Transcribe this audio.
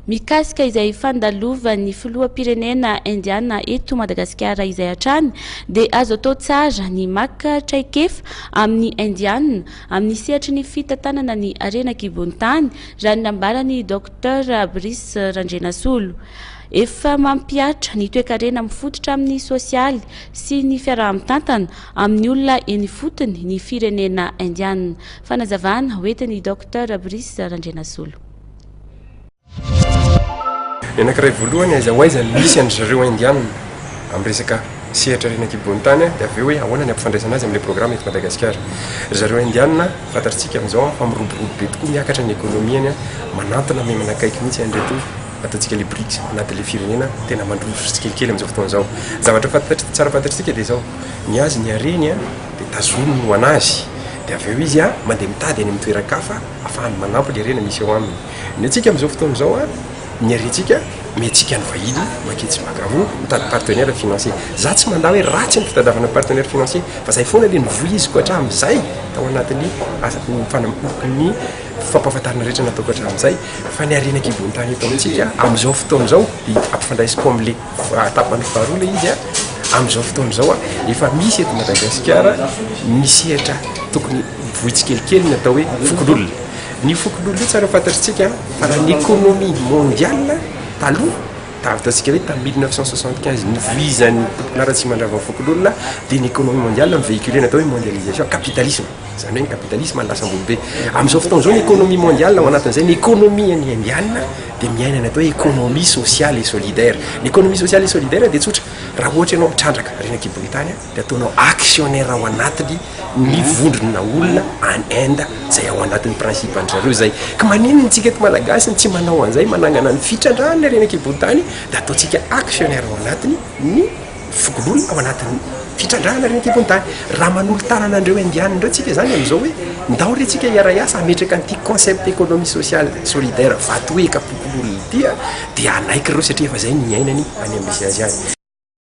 Mikasika izay fandalovan'ny filoham-pirenena indiana eto Madagasikara izay hatrany dia azo atao tsara ny maka traikefa amin'ny indiana amin'ny sehatry ny fitantanana ny harena an-kibon'ny tany, raha ny nambaran'ny Docteur Brice Randrianasolo. Efa mampihatra ny toekarena mifototra amin'ny sosialy sy ny fiaraha-mitantana amin'ny olona eny ifotony ny firenena indiana. Fanazavana hoentin'ny Docteur Brice Randrianasolo. Ny anankiray voalohany, aiza ho aiza ny misy an-dry zareo Indiana amin'ny resaka sehatra harena an-kibon'ny tany, dia avy eo hoe ahoana ny hampifandraisana azy amin'ilay programa eto Madagasikara. Ry zareo Indiana, fantatritsika amin'izao fa miroborobo be tokoa, miakatra ny ekonomiany, manantona miha-manakaiky mihitsy an'ireto ataontsika ilay BRICS anatin'ilay firenena tena mandroso tsikelikely amin'izao fotoana izao. Zavatra fantatr- tsara fantatritsika dia izao, ny azy ny hareny dia tazoniny ho an'azy, dia avy eo izy mandeha mitady any amin'ny toeran-kafa ahafahany manampy ilay harena misy eo aminy. Ny antsika amin'izao fotoana izao, ny harentsika omentsika ny vahiny manketsy makaroa mitady partenaire financier. Za tsy mandà hoe ratsy ny fitadiavana partenaire financier fa zay foana le novoiziko hatramin'izay tao anatin'ny ny fampahafantarana rehetra nataoko hatramin'izay fa ny harena an-kibon'ny tany eto amintsika amin'izao fotoana izao dia ampifandraisiko amin'le tapany faharoa le izy a, amin'izao fotoana izao a, efa misy eto Madagasikara ny sehatra tokony voy tsikelikely ny atao hoe fokonolona. Ny fokonolona io tsara fantatritsika fa raha ny économie mondiale taloha, ataontsika hoe tamin'ny 1975 nivoizan'ny tompolahy Ratsimandrava ny fokonolona dia ny économie mondiale mi-véhiculer ny atao hoe mondialisation, capitalisme, izany hoe ny capitalisme lasa ambony be. Amin'izao fotoana izao ny économie mondiale ao anatin'izay ny économie an'ny indiana dia miaina ny atao hoe économie sociale et solidaire. Ny économie sociale et solidaire dia tsotra, raha ohatra ianao mitrandraka harena an-kibon'ny tany, dia ataonao actionnaire ao anatiny ny vondrona olona any Inde izay ao anatin'ny principe an-dry zareo izay. Ka maninona isika eto Malagasy no tsy manao an'izay, manangana ny fitrandrahana ny harena an-kibon-tany dia ataontsika actionnaire ao anatiny ny fokonolona ao anatin'ny fitrandrahana harena an-kibon-tany. Raha manolo-tanana an'ireo Indiana ireo tsika izany amin'izao hoe ndao re tsika hiara-hiasa hametraka an'ity concept économie sociale solidaire vatoeka-pokonolona ity dia hanaiky ireo satria efa izay ny iainany any amin'ny misy azy any.